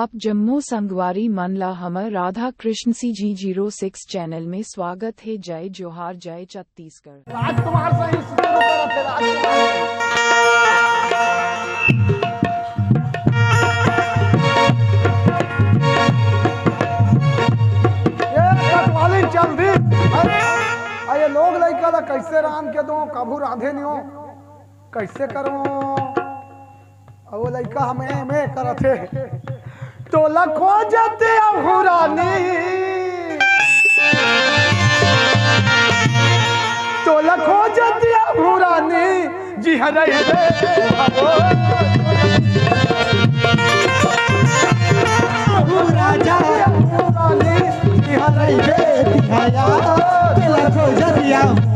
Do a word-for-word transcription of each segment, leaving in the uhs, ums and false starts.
आप जम्मो संगवारी मन ला हमर Radha Krishna C G zero six channel में स्वागत हे। जय जोहार, जय छत्तीसगढ़। राजकुमार सही सुरू करत हे, राजकुमार। ए, कटवाली चल दी। अरे, अरे, लोग लइका ला कइसे रांध के दो, कभू रांधे नहीं हो, कइसे करो? अब वो लइका हमें, हमें करत हे। तोला खोजत अहू रानी, तोला खोजत अहू रानी, जी हरई रे। अहू राजा, अहू रानी, जी हरई रे, दिहाया, तोला खोजत अहू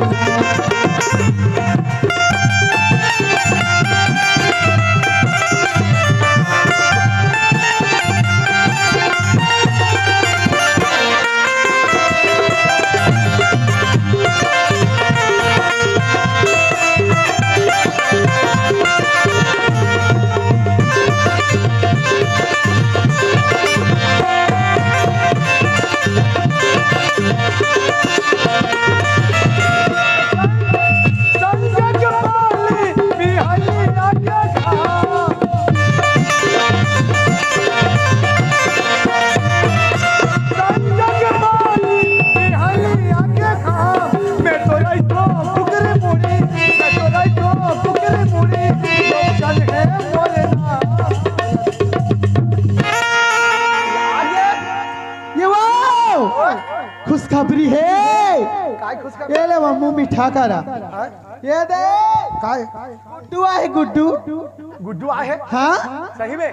ये वो खुशखबरी हे। काय खुशखबरी? ये ले, वो मुंह मीठा करा। हाँ? ये दे। काय? गुड्डू आहे, गुड्डू। गुड्डू आहे? हाँ? सही में?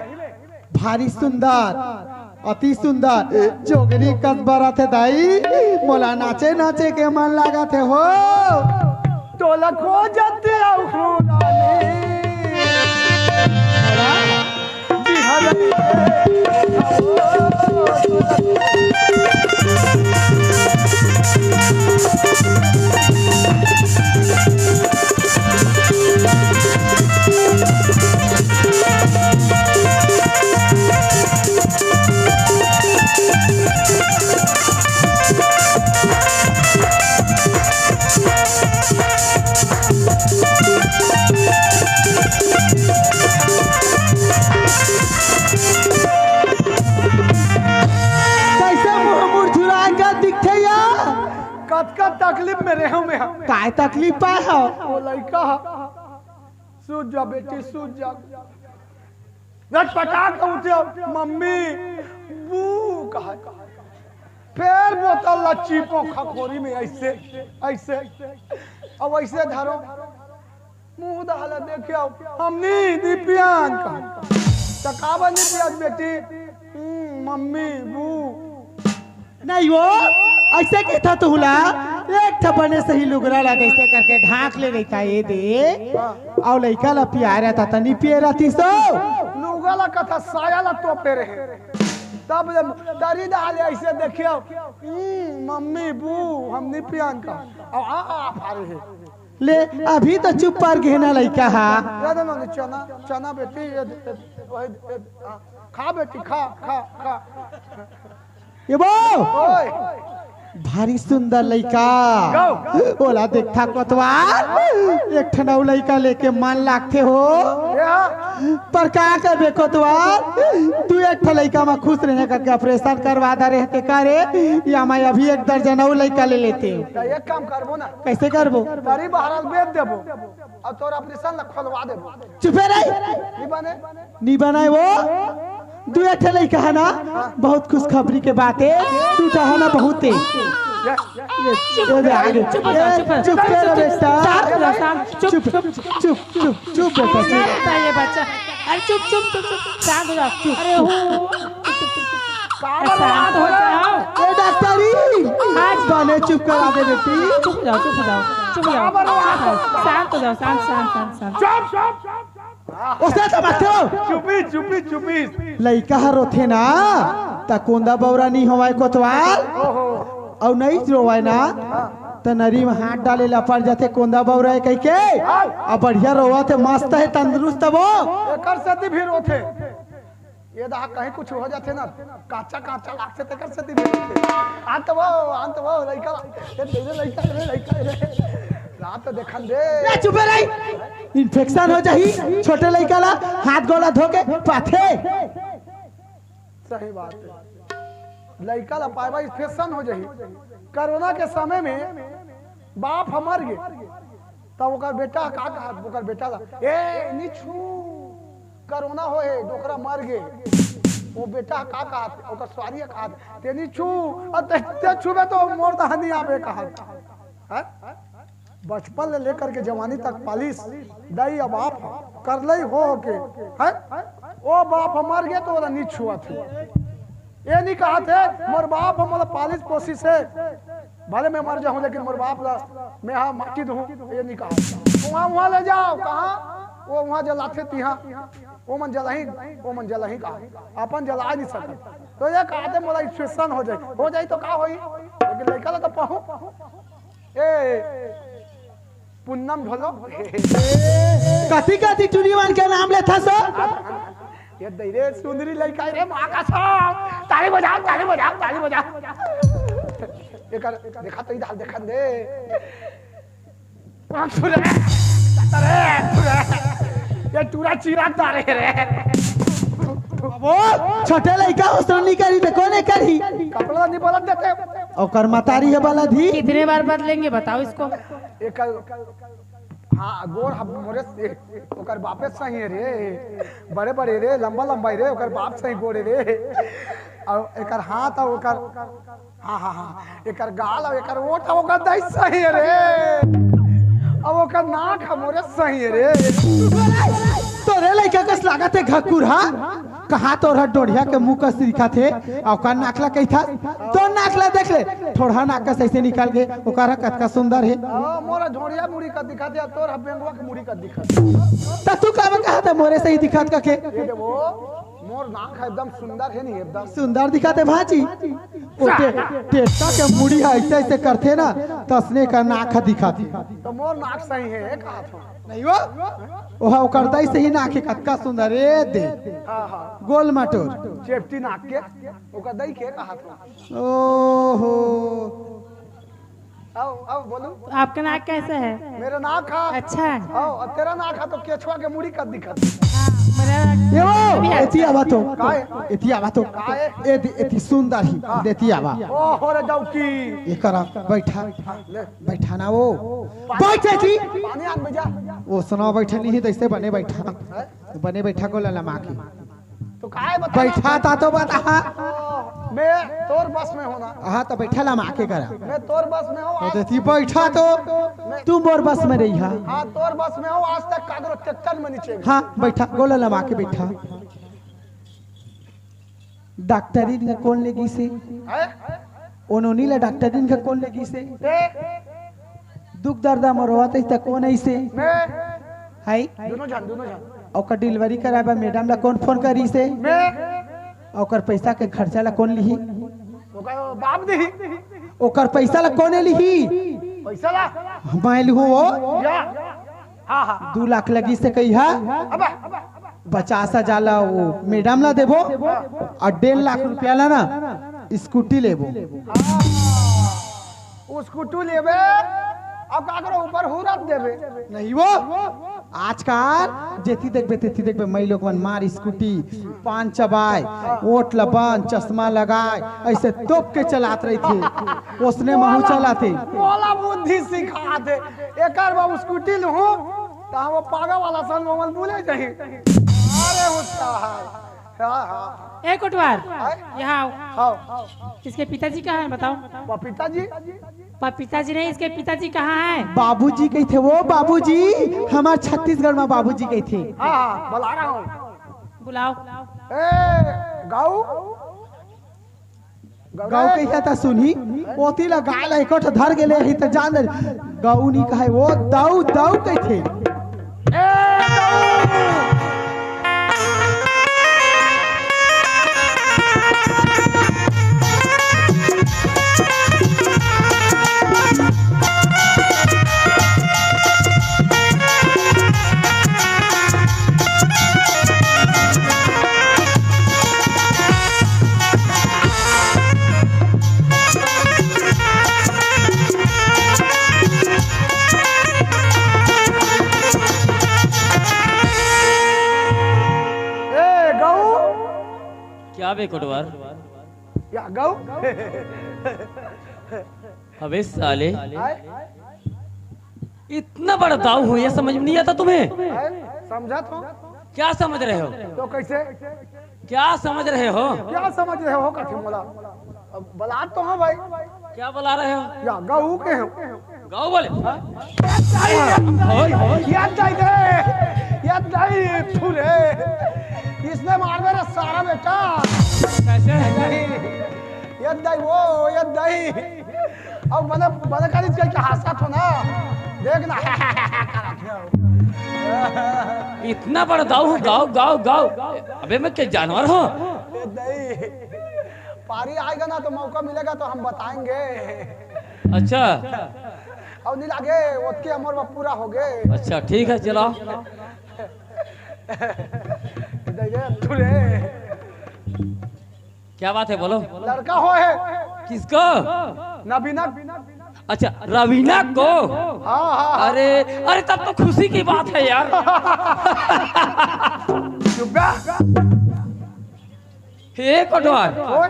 भारी सुंदर, अति सुंदर, जोगनी कस बरत हे दाई, मोला नाचे नाचे के मन लागत हे हो। तोला खोजत अहू रानी। कइसे मुंह मुरझुरा के दिखथे या? कतका तकलीफ में रेहेंव मैं। काय तकलीफ पाए हव? वो लइका ह। सूत जा बेटी, सूत जा। रटपटा के उठे, मम्मी, बू कहा। फेर बोतल ला चीपो खखोरी में अइसे, अइसे, अउ अइसे धरो। मुंह दहा ला देखे, हम नी, नी पियन कहा। त काबर नी पियस बेटी? हम्म, मम्मी, बू। नहीं वो, अइसे कहिथे तुहला, एक ठा बने सही लुगरा ला अइसे करके ढांक ले रहिता, ये दे, अउ लइका ला पियाय रहिता, त नी पिये रहितिस ओ। लुगरा ला कहिथे, साया ला तोपे रहे। तब ले तरी डाले अइसे देखियो, "हम्म, मम्मी, बू, हम नी पियन कहा।" अउ आ, आ, फारे हे। ले, अभी तो चुप पर गे ना लइका हा। ये दे ना, चना, चना बेटी, ये दे, ये, वही, ये, आ, खा बेटी, खा, खा, खा। ये वो ओए। भारी सुंदर लइका। गाओ। ओला देखथा कोतवाल, एक ठन अउ लइका लेके मन लागथे हो। ये हाँ। पर का करबे कोतवाल, तू एक ठन लइका म खुश रहे करके ऑपरेशन करवा दे रहे थे का रे? या मैं अभी एक दर्जन अउ लइका ले लेते। त एक काम करबो ना। कइसे करबो? तरी बहरल बेच देबो। अउ तोर ऑपरेशन ला खोलवा देबो। चुपे रही। नी बने। नी बनाए वो। दू एक ठे लइका हे ना, बहुत खुशखबरी के बात हे। दू ठा हे ना, बहुत हे। ये, ये, ये दे, आगे। चुप हो जा, चुप हो जा। ए, चुप कर बेटा। शांत हो जा, शांत। चुप, चुप, चुप, चुप, चुप, चुप बेटा, चुप। ये बच्चा। अरे चुप, चुप, चुप, चुप। शांत हो जा, चुप। अरे हो। शांत हो जाओ। ए डॉक्टरी, हाँ जी। बने चुप करा दे बेटी। चुप हो जाओ, चुप हो जाओ, चुप हो जाओ। शांत हो जाओ, शांत, शांत, शांत, शांत। चुप, चुप, चुप। ओसे तो मत हो। चुपी, चुपी, चुपी। लइका ह रोथे ना, त कोंदा बौरा नी होवय कोतवाल। ओहो। अउ नहीं रोवय ना, त नरी म हाथ डाले ला पड़ जाथे कोंदा बौरा हे कहिके। अब बढ़िया रोवत हे, मस्त हे, तंदुरुस्त हे वो। एकर सेती भी रोथे। ये दहा कहीं कुछ हो जाथे ना, काचा काचा लागथे, तेकर से दिखे। अंत वो, अंत वो, लइका, ये तेरे लइका रे, लइका रे। रात देखन दे। ए, चुपे रही। इन्फेक्शन हो जाही, छोटे लइका ला हाथ गोला धो के पाथे। सही बात हे, लइका ला पाए बर इन्फेक्शन हो जाही। कोरोना के समय में बाप ह मर गे, तब ओकर बेटा का कहत, ओकर बेटा ला, "ए, नी छू, कोरोना होए हे, डोकरा मर गे।" वो बेटा का कहत, ओकर सुवारी कहत, "ते नी छू, अउ ते, ते छूबे तो मोर दहा नी आबे," कहत। हैं? बचपन ले लेकर के जवानी तक पालिस, दाई अउ बाप ह, करलई हो के, हैं? ओ बाप ह मर गे तो ओला नी छुअत हे। ये नी कहत हे, "मोर बाप ह मोला पालिस पोसिस हे, भले मैं मर जाहूं, लेकिन मोर बाप ला मैं हा माटी दूहूं," ये नी कहत। उहां, उहां ले जाव, कहां? वो उहां जलाथे तिहां, वो मन जलाही, वो मन जलाही कहा, अपन जला नी सकत। तो ये कहत हे, "मोला इन्फेक्शन हो जाही, हो जाही तो का होही, लेकिन लइका ला तो पाहूं।" ए, पुन्नम ढोलो। कथी कथी टुरी मन के नाम लेथस? ये दई रे सुंदरी लइका रे, माँ कसम। ताली बजाव, ताली बजाव, ताली बजाव। एकर देखा तो इधर देखन दे। टुरा, टुरा, ये टुरा चिरा तारे रे। वो छोटे लइका उसने नहीं करी तो कोने करी? कपड़ा नहीं बदल देते। ओकर मतारी हे बलद ही। कितने बार बदलेंगे बताओ इसको। एकर, हाँ, गोड़ ह मोरे से, ओकर बापे सही हे रे, बड़े बड़े रे, लंबा लंबा हे रे, ओकर बाप सही गोड़ हे रे। अउ एकर हाथ अउ ओकर, हाँ, हाँ, हाँ, एकर गाल अउ एकर ओठ अउ ओकर दई सही हे रे, अउ ओकर नाक ह मोरे सही हे रे। तोरे लइका कस लागत हे घकुर, हाँ? कहाँ तोर ह डोढ़िया के मुंह कस दिखत हे, अउ ओकर नाक ला कहिथस? तोर नाक ला देख ले, ठोड़हा नाक कस अइसे निकल गे, ओकर ह कतका सुंदर हे। हाँ, मोर ह ढोढ़िया मुड़ी कस दिखत हे, तोर ह बेंगवा के मुड़ी कस दिखत हे। त तू काबर कहत हे मोरे सही दिखत कके? ये देवो, मोर नाक ह एकदम सुंदर हे नहीं, एकदम। सुंदर दिखत हे भाजी। ओ टे-, टेटका के मुड़ी ह अइसे अइसे करथे ना, तसने का नाक ह दिखत हे। तो मोर नाक सही हे, ये कहत हूँ। नहीं वो? ओहा ओकर दई सही नाक हे, कतका सुंदर, ए दे। हाँ, हाँ। गोल मटोर। चेपटी नाक के, ओकर दई के कहत हूँ। ओहो। आओ, आओ, बोलो। आपका नाक कैसा है? मेरा नाक है। अच्छा है। आओ, और तेरा नाक है तो केचुआ के मुड़ी कस दिखत हे। हाँ, मेरा ये वो, भी है। एती आवा तो। काहे? एती आवा तो। काहे? ए दे, एती सुंदर ही, हाँ। देती आवा। ओहो रे डौकी। ये करा, बैठा। ले। बैठा ना वो। पानी, बैठ जी। पानी आन बे जा। वो सुना बैठा नहीं, तो ऐसे बने बैठा। हैं? बने बैठा को ललमा के। तो काहे बता? बैठा था तो बता। ओह, मैं तोर बस में हूँ ना। हाँ, तो बैठा लमा के करा। मैं तोर बस में हूँ, तो आज देती बैठा तो मैं तू मोर बस में रही हा। हाँ, तोर बस में हूँ, आज तक कागरो ट्रैक्टर में नीचे में। हाँ, बैठा, गोला लमा के बैठा। डॉक्टरी में कौन ले गई से? हैं? ओनोनी ला डॉक्टरी में कौन ले गई से? ते? दुख दर्द म रोवत हइस त कोन अइसे? मैं। हाय। दोनों झन, दोनों झन। ओकर डिलीवरी कराए बर मैडम ला कोन फोन करिस हे? मैं। ओकर पैसा के खर्चा ला कोन लिही? ओकर बाप दिही। ओकर पैसा ला कोन लिही? पैसा ला? मैं लिहूं वो। या। हाँ, हाँ। दू लाख लगिस हे कहिहा। अबे। पचास हजार ला वो मैडम ला देबो अउ डेढ़ लाख रुपया ला ना स्कूटी लेबो। वो स्कूटी लेबे, अब का करो, ऊपर हुरत देबे। नहीं वो, आजकल जेती देखबे, तेती देखबे, मई लोग मन मार स्कूटी, पान चबाय, ओठ ल बंद, चश्मा लगाय, अइसे तोप के चलात रहिथे, ओसने महू चलाथे। मोला बुद्धि सिखा दे, एकर बर स्कूटी लूहूं, त हम पागा वाला संग ओमन बुले जाही। अरे उस्ताद, हाँ, हाँ। ए कोटवार, आय? यहाँ आओ। हाँ। इसके पिताजी कहाँ हैं, बताओ। पपीता जी? पपीता जी नहीं, इसके पिताजी कहाँ हैं? बाबूजी कहिथे वो, बाबूजी, हमार छत्तीसगढ़ में बाबूजी कहिथे। हाँ, हाँ, बुला रहा हूँ। बुलाओ। ए, गऊ? गऊ कहिथे त सुनही, ओती ला गाय ला एको ठो धर गेले ही त जान दे। गऊ नी कहे, वो दऊ, दऊ कहिथे। ए, दऊ! अबे कोटवार। या गऊ। अबे साले, आय? इतना बड़ा दाऊ हो, ये समझ में नहीं आता तुम्हें? आय? समझत हो? क्या समझ रहे हो? तो कैसे? क्या समझ रहे हो? क्या समझ रहे हो कथे मोला? अब बला तो हो भाई। क्या बला रहे हो? या गऊ के हो। गऊ बोले? हाँ? ओए, ओए। याद नहीं दे, याद नहीं, थू रे। इसने मार मेरा सारा बेटा। कैसे? नहीं, याद नहीं वो, याद नहीं। अब मने, मने कहा इसका क्या हंसा तो ना, देख ना। इतना बड़ा दाऊ, गाओ, गाओ, गाओ। अबे मैं क्या जानवर हूँ? याद नहीं। पारी आएगा ना तो मौका मिलेगा तो हम बताएंगे। अच्छा। और नहीं लागे, ओतके हमर बा पूरा हो गए। अच्छा, ठीक है, चलाओ। दे दे, तू रे। क्या बात है, बोलो। लड़का हो है। किसको? नबीना। अच्छा, रवीना को? हाँ, हाँ, हाँ। अरे, अरे, तब तो खुशी की बात है यार। चुप बे। हे कोटवार। ओए।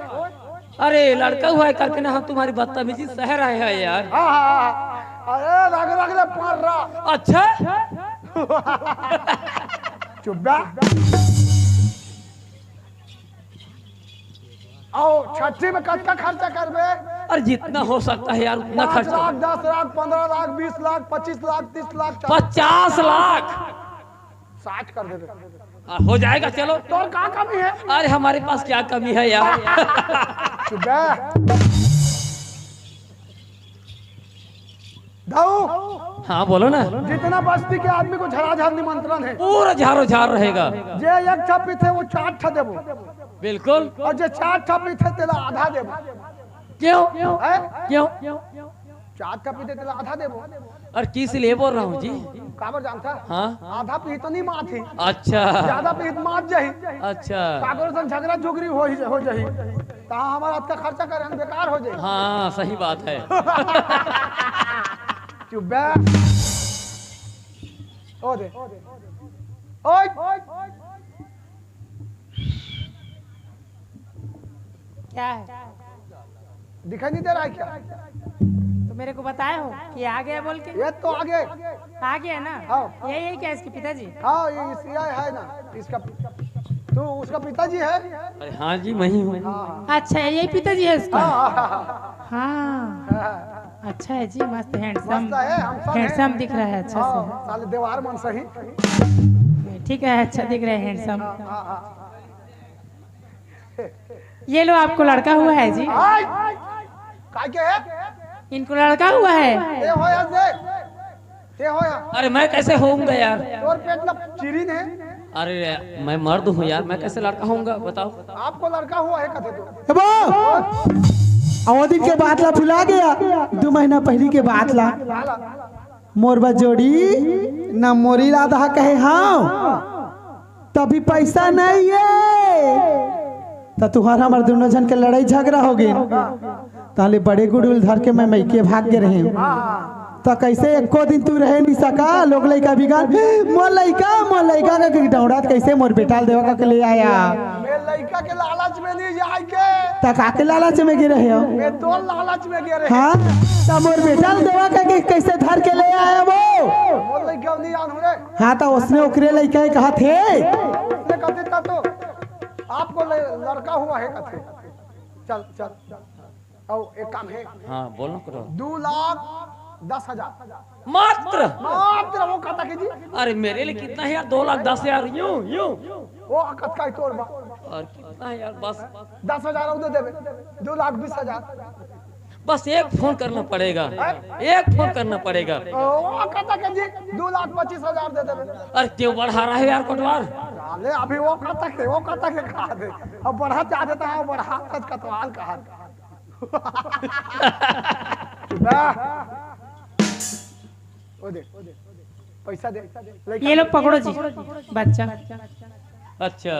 अरे, लड़का हुआ है करके ना हम तुम्हारी बदतमीजी सह रहे हैं यार। हाँ, हाँ, हाँ। अरे, रग, रग ले पार रहा। अच्छा। चुप बे। आओ, छठी में कतका खर्चा करबे? अरे, जितना हो सकता है यार, उतना पाँच खर्चा। लाख, दस लाख, पन्द्रह लाख, बीस लाख, पच्चीस लाख, तीस लाख, चालीस पचास लाख। साठ कर देबे। आ, हो जाएगा, चलो। तोर का कमी है? अरे, हमारे पास क्या कमी है यार? चुप बे। दाऊ, हाँ, बोलो ना। जितना बस्ती के आदमी को झराझर निमंत्रण है। पूरा झारो झार रहेगा। जे एक ठा पीथे, वो चार ठा देबो। बिल्कुल। और जे चार ठा पीथे, तेला आधा देबो। क्यों? हैं? क्यों? चार ठा पीथे, तेला आधा देबो। और किस लिए बोल रहा हूँ जी? काबर जानता? हाँ। आधा पीही तो नहीं मात ही। अच्छा। ज्यादा पीही तो मात जाही। अच्छा। काकरो संग झगड़ा झुगड़ी हो ही, हो जाही। तहाँ हमारा हाथ का खर्चा करे, हम बेकार हो जाए। हाँ, सही बात है। चुप बे। ओ दे। ओए। क्या है? दिखाई नहीं दे रहा है क्या? तो मेरे को बताए हो कि आ गया बोल के? ये तो आ गए। आ गया ना? हाँ। यही है क्या इसके पिताजी? हाँ, ये इस, ये है ना इसका। तू उसका पिताजी है? अरे हाँ जी, मैं ही हूँ। हाँ, हाँ। अच्छा, यही पिताजी है इसका? हाँ, हाँ, हाँ, हाँ। हाँ। हाँ। अच्छा है जी, मस्त, हैंडसम। मस्त है, handsome है। Handsome दिख रहा है, अच्छा हाँ, से। साले देवार मन सही। ठीक है, अच्छा दिख रहा है, हैंडसम। हाँ, हाँ, हाँ। ये लो, आपको लड़का हुआ है जी। आय! काय के है? इनको लड़का हुआ है। ए हो यार, देख। ए हो यार। अरे, मैं कैसे होऊंगा यार? तोर पेट ला चिरी ने। अरे, मैं मर्द हूँ यार, मैं कैसे लड़का होऊंगा, बताओ। आपको लड़का हुआ है कथे तो। ए बो! आ, वो दिन के बात ला भुला गया, दू महीना पहली के बात ला। हाला। मोर बर जोड़ी ना मोरी ला दहा कहे हाँ, तभी पैसा नहीं है। त तुहार हमर दुनों झन के लड़ाई झगड़ा हो गए। ताले बड़े गुडुल धर के मैं मइके भाग गे रहे। त कैसे एको दिन तू रहे नहीं सका, लोग लइका बिगाड़, मोर लइका, मोर लइका का डौड़ा कैसे मोर बेटा ल देवा का के ले आया। मैं लइका के लालच में नहीं जाए के। त का के लालच में गे रहे हो? मैं तो लालच में गे रहे। हाँ, त मोर बेटा ल देवा का के कैसे धर के ले आया वो? मोर लइका नहीं आन हो रे। हाँ, त उसने ओकरे लइका ही कहा थे। उसने कहते था तो आपको ले, लड़का हुआ है कहते। चल, चल, चल। आओ, एक काम है। हाँ, बोलो करो। दो लाख दस हजार। मात्र? मात्र वो कहता के जी। अरे, मेरे लिए कितना है यार? दो लाख दस हजार, यूं, यूं। वो कतका ही तोर बा। और कितना है यार? बस दस हजार और दे देबे। दो लाख बीस हजार। बस एक फोन करना पड़ेगा। हैं? एक फोन करना पड़ेगा। ओ, वो कहता के जी, दो लाख पच्चीस हजार दे देबे। अरे, क्यों बढ़ा रहा है यार कोटवार? साले, अभी वो कहता के, वो कहता के कहा दे। अब बढ़ा चाह देता है, बढ़ा तक कतवाल कहा। ना। ओ दे, पैसा दे। ये लो, पकड़ो जी, बच्चा। अच्छा।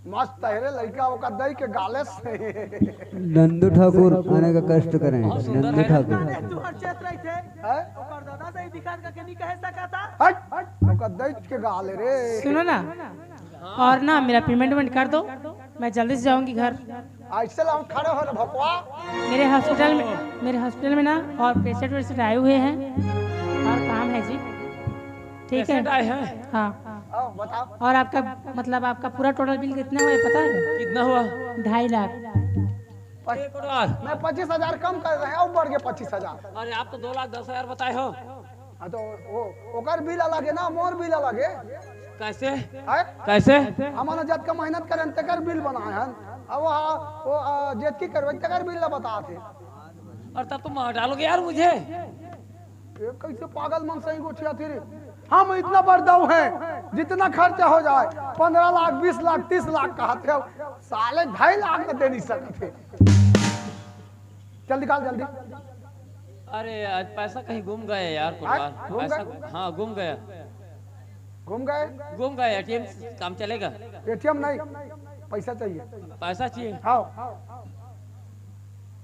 मस्त है रे लड़का, ओका दई के गाले से। नंदू ठाकुर आने का कष्ट करें। बहुत सुंदर नंदू है। ठाकुर। तू हर चेत रही थे। हैं? ओकर दादा से ही दिखा के नहीं कह सका था। हट, हट, ओका दई के गाले रे। सुनो ना, और ना मेरा पेमेंट वेमेंट कर दो। मैं जल्दी से जाऊंगी घर। ऐसे लाऊं, खड़े हो रे भोकवा। मेरे हॉस्पिटल में मेरे हॉस्पिटल में ना और पेशेंट वेशेंट आए हुए हैं और काम है जी। ठीक है। पेशेंट आए हैं। हाँ। आओ बताओ। और आपका मतलब आपका पूरा टोटल बिल कितना हुआ है पता है? कितना हुआ? ढाई लाख। पच- एक और मैं पच्चीस हजार कम कर रहे हैं, अब बढ़ गए पच्चीस हजार। अरे आप तो दो लाख दस हजार बताए हो। हाँ तो वो ओकर बिल अलग है ना, मोर बिल अलग है। कैसे? है? कैसे? हमारा जतका मेहनत करें तेकर बिल बनाए हैं। अब वहाँ वो आ, जेतकी करवे तेकर बिल ला बताते। और तब तुम मार डालोगे यार मुझे। ये कैसे पागल मन सही गोठिया थे रे। हम इतना बरदाऊ हैं, जितना खर्चा हो जाए, पंद्रह लाख, बीस लाख, तीस लाख कहते हो, साले ढाई लाख में दे नहीं सकते। जल्दी निकाल, जल्दी। अरे आज पैसा कहीं गुम गए यार कुलवार। गुम पैसा गए? हाँ गुम गया। घूम गए। गुम गए एटीएम। काम चलेगा? एटीएम नहीं, पैसा चाहिए। पैसा चाहिए। हाँ।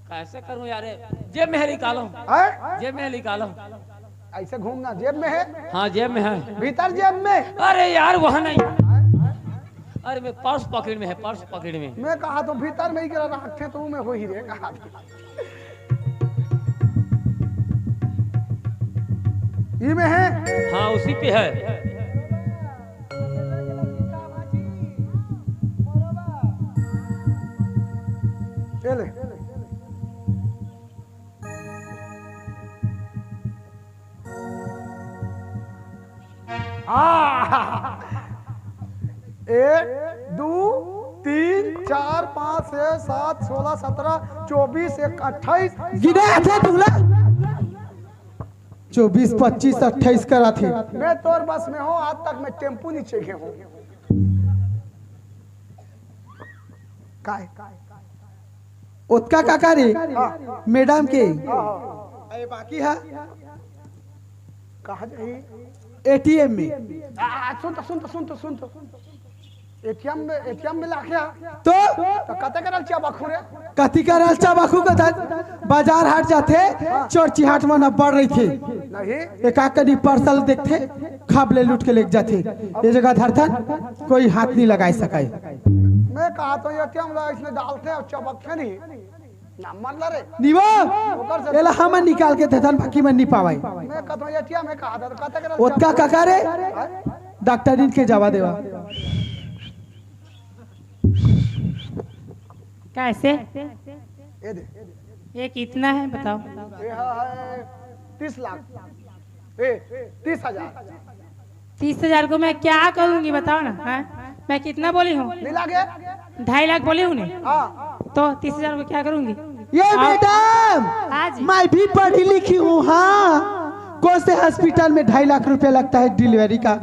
कैसे करूं यार? जेब में है निकालो। है? जेब में है निकालो। ऐसे घूमना, जेब में है? हाँ जेब में है। भीतर जेब में? अरे यार वहाँ नहीं। अरे मैं पर्स पॉकेट में है, पर्स पॉकेट में। मैं कहा तो भीतर में ही करा रखे तू, मैं वही रे कहा। ई में है? हाँ उसी पे है। ये ले। हाँ। एक, दो, तीन, चार, पाँच, छः, सात, सोलह, सत्रह, चौबीस, एक, अट्ठाईस। गिने थे तुला। चौबीस, पच्चीस, अट्ठाईस करा थे। मैं तोर बस में हूँ, आज तक मैं टेम्पू नहीं चढ़े हूँ। काय? ओतका काका रे, हाँ। मैडम के हाँ, हाँ। अरे बाकी है कहाँ जाही? एटीएम में। आ, सुन तो, सुन तो, सुन तो, सुन तो। एटीएम में, एटीएम में लाख्या। तो तो कते करल चाबखू रे? कथी करल चाबखू के धन बाजार हाट जाथे, चोर चिहाट मन बढ़ रही थे। नहीं। एक आकनी पार्सल देखथे, खाब ले लूट के लेके जाथे। ये जगह धरथन कोई हाथ नहीं लगाए सकाए। मैं कहा तो एटीएम ला इसमें डालते और चबकते नहीं। नंबर ला रे। निवा, एला हमन निकाल के देथन, बाकी मन नहीं पावाई। मैं कहता हूँ एटीएम में कहा था, तो कते करल ओतका काका रे, डॉक्टरिन के जावा देवा। कैसे? ये दे। ये कितना है बताओ? ये है तीस लाख। ए, तीस हजार। तीस हजार को मैं क्या करूंगी बताओ ना? हाँ? मैं कितना बोली हूँ? नहीं लागे? ढाई लाख बोली हूँ नहीं? हाँ। तो तीस हजार को क्या करूंगी? ये हाँ। मैडम, हाँ जी। मैं भी पढ़ी लिखी हूँ। हाँ, कौन से हॉस्पिटल में ढाई लाख रुपया लगता है डिलीवरी का?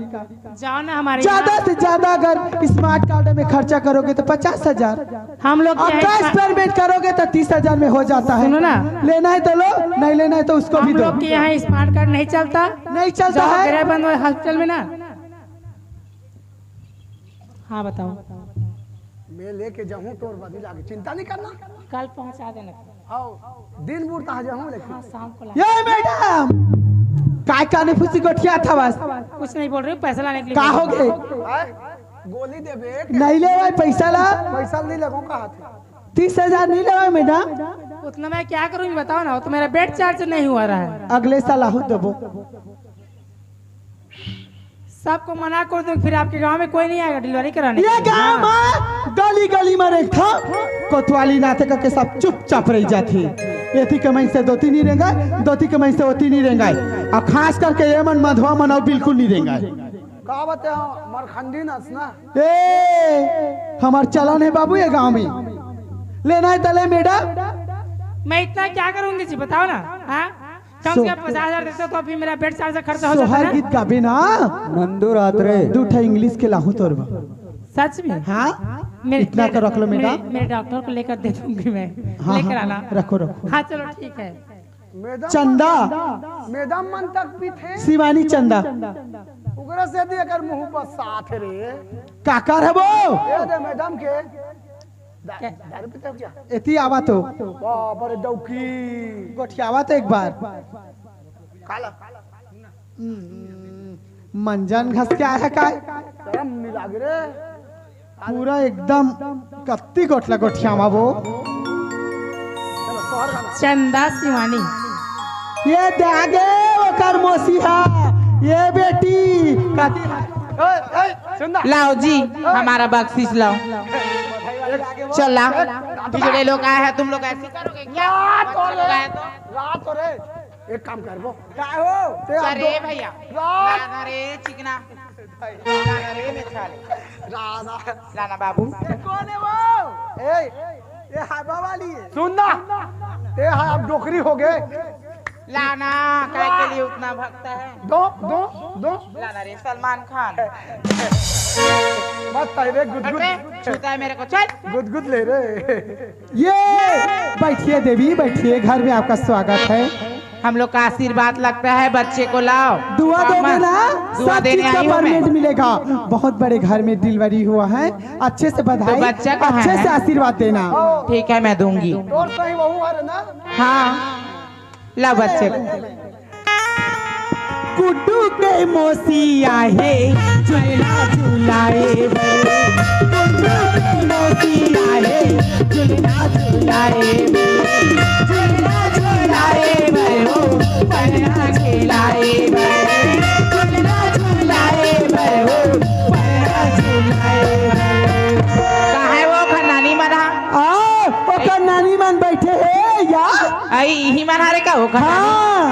जाओ ना हमारे ज्यादा यहाँ। से ज्यादा अगर स्मार्ट कार्ड में खर्चा करोगे तो पचास हजार। हम लोग और क्या है कैश इसका- पेमेंट करोगे तो तीस हजार में हो जाता है। सुनो ना। लेना है तो लो, नहीं लेना है तो उसको भी हम दो। लोग के यहाँ स्मार्ट कार्ड नहीं चलता। नहीं चलता जाओ है। गृह बंद हॉस्पिटल में ना। हाँ बताओ। मैं लेके जाऊँ तोर बदला के चिंता नहीं करना। कल पहुँचा देना। आओ, दिन बुरता जाऊँ लेकिन। हाँ शाम को ला। ये मैडम, काय काने फूसी गोठिया था बस। कुछ नहीं बोल रही हूँ, पैसा लाने के लिए का बोल हो रही हूँ। गए? हैं? गोली देबे। नहीं ले भाई पैसा ला। पैसा नहीं लेबो कहा था। तीस हजार नहीं ले भाई मैडम। उतना मैं क्या करूँगी बताओ ना, वो तो मेरा बेड चार्ज नहीं हुआ रहा है। अगले साल आहू देबो। सबको मना कर दो, फिर आपके गांव में कोई नहीं आएगा डिलीवरी कराने के ये लिए। गांव हाँ। में गली गली में एक था कोतवाली नाते करके सब चुपचाप रह जाते। एती कमाई से दोती नहीं रहेंगे, दोती कमाई से ओती नहीं रहेंगे। और खास करके ये मन मधवा मन और बिल्कुल नहीं रहेंगे। का बते हम मरखंडी नस ना। ए, हमार चलन है बाबू ये गांव में। लेना है तले मैडम। मैं इतना क्या करूंगी जी बताओ ना। हाँ, कम से सो- कम पचास हजार देते तो अभी मेरा बेड चार्ज का खर्चा हो जाता सोहर है। गीत गाबे ना। नंदू रात रे। दू ठा इंग्लिश के लाहू तोर बा। सच में? हाँ, मेरे- इतना मेरे- तो रख लो मैडम। मेरे, मेरे डॉक्टर को लेकर दे दूंगी मैं। हाँ, लेकर हाँ, आना। रखो, रखो। हाँ चलो ठीक है। मैडम चंदा। मैडम मन तक पीथे। शिवानी चंदा। ओकरा से दे अगर मुंह पर साथ रे। काकर है वो? ये दे मैडम के। दा- दारू पीते हो क्या? एती आवा तो। बाप रे डौकी। गोठियावा तो एक बार। काला। हम्म, मंजन घस के आया काय? शर्म नहीं लाग रे। पूरा एकदम कत्ती गोठला गोठियावा वो। चंदा शिवानी। ये दे आगे ओकर मौसिया। ये बेटी कत्ती। ए, ए, सुन ना। लाओ जी, हमारा बक्सीस लाओ। चला, बिगड़े लोग आए हैं, तुम लोग ऐसे करोगे क्या? रात हो रे। रात हो रे। एक काम करबो। का हो? ते अब अरे दो भैया, रात। लाना रे चिकना। लाना रे मेछाले। राधा। लाना बाबू। ये कौन है वो? ए, ये हवा वाली है। सुन ना। ते हा अब डोकरी हो गए। लाना, काय के लिए उतना भगता है? दो, दो, दो। लाना रे सलमान खान। मत पहले गुदगुद। हट रे, छूता है मेरे को, चल। गुदगुद ले रे। ये बैठिए देवी, बैठिए, घर में आपका स्वागत है। हम लोग का आशीर्वाद लगता है, बच्चे को लाओ। दुआ दोगे ना? दुआ सब देने चीज का आई हूँ मैं। परमिट मिलेगा। बहुत बड़े घर में डिलीवरी हुआ है, अच्छे से बधाई, तो बच्चा कहाँ अच्छे है? से आशीर्वाद देना। ठीक है, मैं दूंगी। तोर सही वहू हर ना? हाँ, ला बच्चे को। गुड्डू के मौसी आहे, झुलना झुलाए बर। गुड्डू के मौसी आहे, झुलना झुलाए बर। झुलना झुलाए बर हो, पलना खेलाए बर। झुलना झुलाए बर हो, पलना झुलाए बर। कहाँ है वो खन्नानी मन हा? आ, ओकर नानी मन बैठे हे या? आई, इही मन हरे का ओखर नानी? हाँ,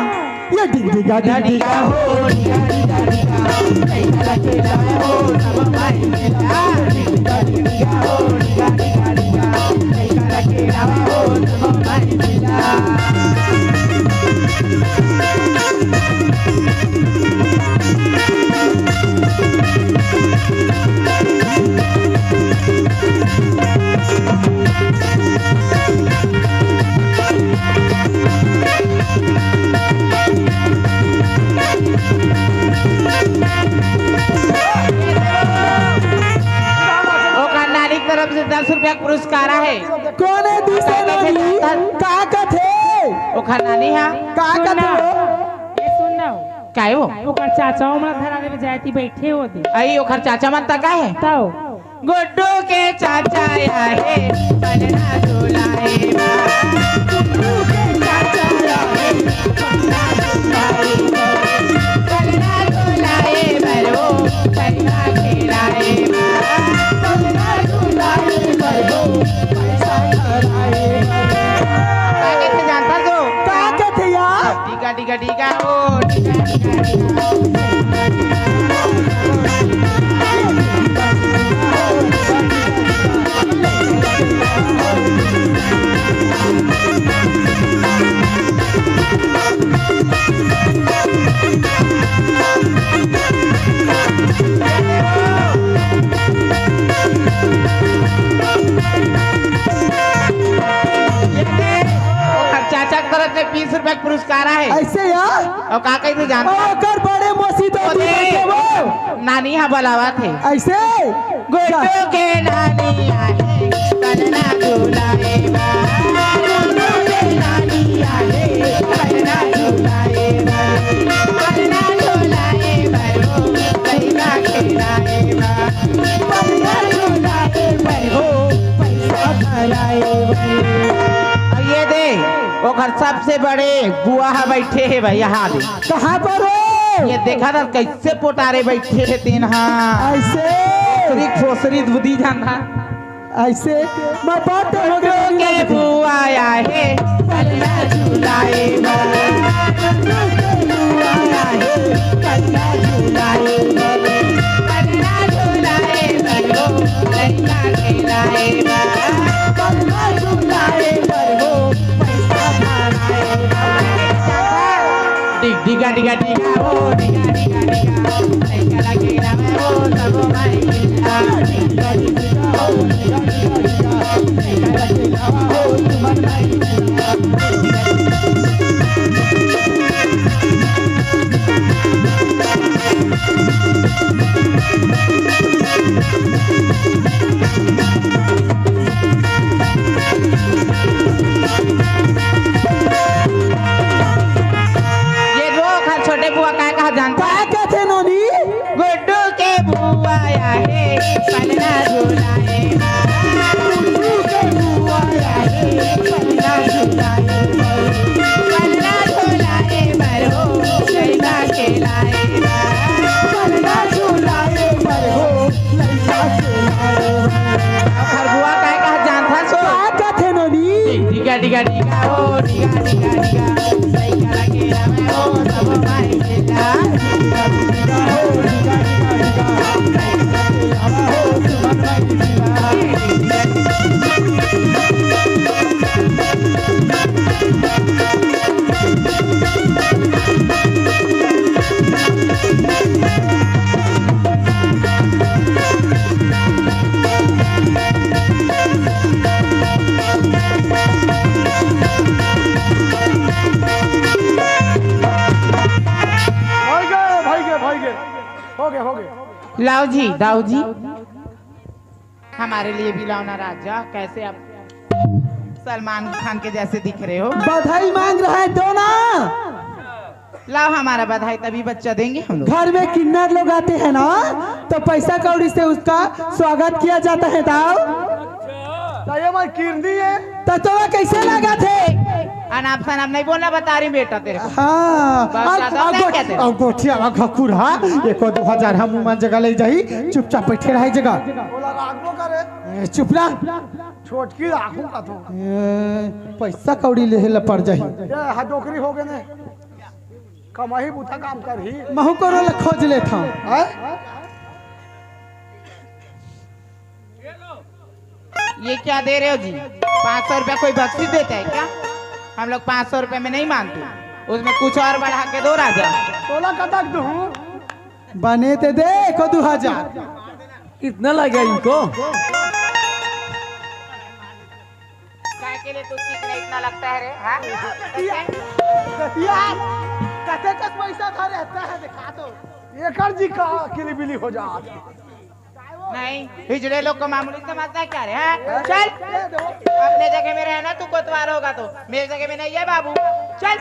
ये डिग डिगा, डिग डिगा हो, डिगा, डिगा, डिगा, लइका लखेला हो, सब भाई मिला। डिग डिगा, डिग डिगा हो, डिगा, डिगा, डिगा, लइका लखेला हो, सब भाई मिला। ओकर नानी के तरफ से दस रुपया के पुरस्कार आहे। कोन हे दूसरा नानी? का कथे? ओकर नानी हा। का कथे वो? ए, सुन ना हो। काय वो? ओकर चाचा मन धरा देवे जाए ती बैठे हो दे। आई ओकर चाचा मन तक आहे? तौ। गुड्डू के चाचा आहे, पलना झुलाए बा। गुड्डू के चाचा आहे, पलना झुलाए बा। पलना झुलाए बर हो, पलना खेलाए बा। पलना झुलाए बर हो, पैसा धराए बर। का कथे जानता तो? का कथे यार? टीका, टीका, टीका, ओ, टीका, टीका, टीका। ओकर चाचा के तरफ से बीस रुपया के पुरस्कार आहे। ऐसे यार? अउ का कहिथे जानत हस? ओकर बड़े मौसी तो ओदे। नानी हा बलावत हे। ऐसे? गुड्डू के नानी आहे, पलना झुलाए बा। गुड्डू के नानी आहे, पलना झुलाए बा। पलना झुलाए बा, ओ, लइका खेलाए बा। पलना झुलाए बा, ओ, पैसा धराए बा। अउ ये दे, ओकर सबसे बड़े बुआ हा बैठे हे भाई, यहाँ दे। कहाँ पर हो? ये देखा ना, कैसे पोटारे बैठे हे तेन हा। ऐसे? खोसरी, खोसरी दूधी जान हा। ऐसे? मैं बात तो हो गया। के बुआ आया हे, पलना झुलाए बा। के बुआ आया हे, पलना झुलाए बा। पलना झुलाए बा, लइका खेलाए बा। पलना झुलाए बा, पैसा धराए बा। डिग डिगा डिगा डिगा ओ, डिगा डिगा डिगा ओ, लइका लगे ना मैं ओ, सब माई डिगा। डिगा डिगा ओ, डिगा डिगा डिगा ओ, लइका लगे ना ओ, तुमन माई डिगा। भाई गए, भाई गए, भाई गए। हो गए, हो गए। लाओ जी, दाऊ जी, हमारे लिए भी लाओ ना राजा। कैसे आप सलमान खान के जैसे दिख रहे हो? बधाई मांग रहा है, दो ना। लाओ हमारा बधाई, तभी बच्चा देंगे हम लोग। घर में किन्नर लोग आते हैं ना, तो पैसा कौड़ी से उसका स्वागत किया जाता है। दाऊ, तो ये हमारी किरनी है। तो तोरा कैसे लगा थे? अनाप शनाप नहीं बोलना, बता रही बेटा तेरे को। हाँ। बस अब, ज्यादा अब नहीं गोठ-, कहते। अब गोठिया घकुर हा, एको दो हजार हम उमन जगह ले जाही, चुपचाप बैठे रहे जगह। बोला राखबो करे। ए, चुप रह। छोटकी राखू का तो। ए, पैसा कौड़ी लेहे ला पड़ जाही। ये हा डोकरी हो गए ने। कमाही बूता काम करही। महू करो ला खोज लेत हूँ। हैं? ये क्या दे रहे हो जी? पाँच सौ रुपया कोई बख्शीश देता है क्या? हम लोग पाँच सौ रुपया में नहीं मानते, उसमें कुछ और बढ़ा के दो राजा। तोला कतक दूँ? बने ते दे एको दो हजार। इतना लगा इनको? काय के लिए तू चिकना इतना लगता है रे, हाँ? दतिया, दतिया, कते कस पैसा धरे रहता है, दिखा दो। एकर जी का किलीबिली हो जात। नहीं, हिजड़े लोग को मामूली समझता है क्या रे, हाँ? चल, अपने जगह में रहना, तू कोतवाल होगा तो, मेरे जगह में नहीं है बाबू, चल।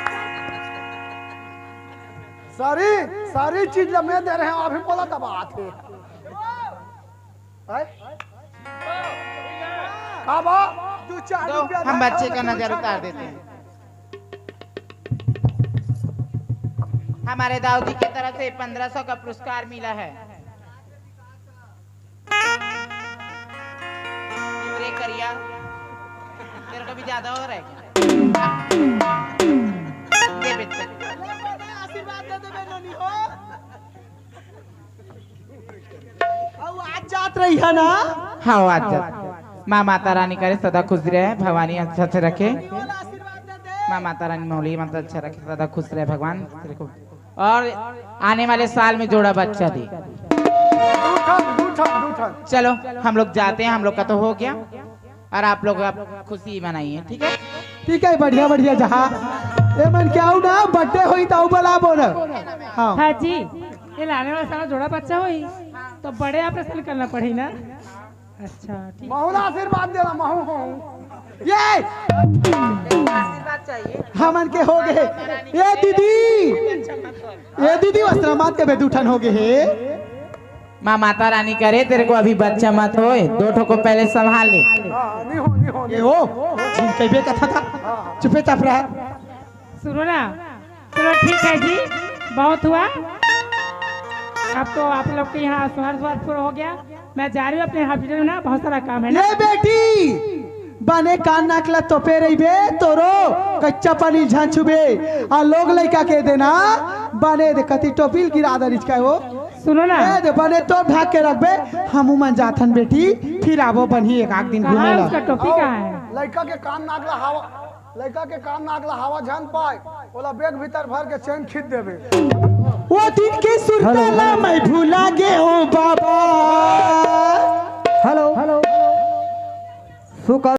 सारी, सारी चीज ला मैं दे रहे हैं, अभी बोला दबा आते। हैं? का बा? दो चार दो, रुपया हम बच्चे का नजर उतार देते हैं। हमारे दाऊ जी की तरफ से पन्द्रह सौ का पुरस्कार मिला है। क्यों रे करिया, तेरे को भी ज्यादा हो रहा है क्या? दे बेटा। आशीर्वाद दे दे बहनों हो। अउ आज जात रही है ना? हाँ, आज जात। माँ माता रानी करे सदा खुश रहे, भवानी अच्छा से रखे। माँ माता रानी मौली माता अच्छा रखे, सदा खुश रहे भगवान। और आने वाले साल में जोड़ा बच्चा दे। दू ठन, दू ठन, दू ठन। चलो, हम लोग जाते हैं, हम लोग का तो हो गया। और आप लोग अब खुशी मनाइए, ठीक है? ठीक है, बढ़िया बढ़िया जहाँ ए मन के आऊ ना, बर्थडे होई त आऊ बोलाबो ना। हाँ। हाँ जी, ये लाने वाला साला जोड़ा बच्चा होई तो बड़े ऑपरेशन करना पड़ी ना। अच्छा, ठीक। महू ला आशीर्वाद देना, महू हो। ये आशीर्वाद चाहिए। हमन के हो गए। ए दीदी, ए दीदी, वस्त्रमात के बे दू ठन हो गए हे। माँ माता रानी करे तेरे को अभी बच्चा मत होए, दो ठो को पहले संभाल ले। हाँ, नहीं हो, नहीं हो, ए नहीं हो। हो, झिनके बे कथा था। हाँ। चुपे चाप रहा। सुनो ना, चलो ठीक है जी, बहुत हुआ। अब तो आप लोग के यहाँ सोहर सोहर पूरा हो गया। मैं जा रही हूँ अपने हॉस्पिटल में ना, बहुत सारा काम है ना। ये बेटी, बने कान नाक ला तोपे रहिबे, तोरो कच्चा पानी झन छुबे। आ लोग लइका के देना, बने दे कति टोपिल गिरा दरिच का वो। सुनो ना। ए दे बने तो ढाक के रखबे, हमू मन जाथन बेटी, फिर आबो बनही एक आध दिन घूमे कहाँ है ला। उसका टोपी कहाँ है? लइका के कान नाक ला हवा, लइका के कान नाक ला हवा झन पाए, ओला बैग भीतर भर के चैन खींच देबे। वो दिन के सुरता हेलो, ला हेलो। मैं भुला गे ओ बाबा। Hello, hello. सुका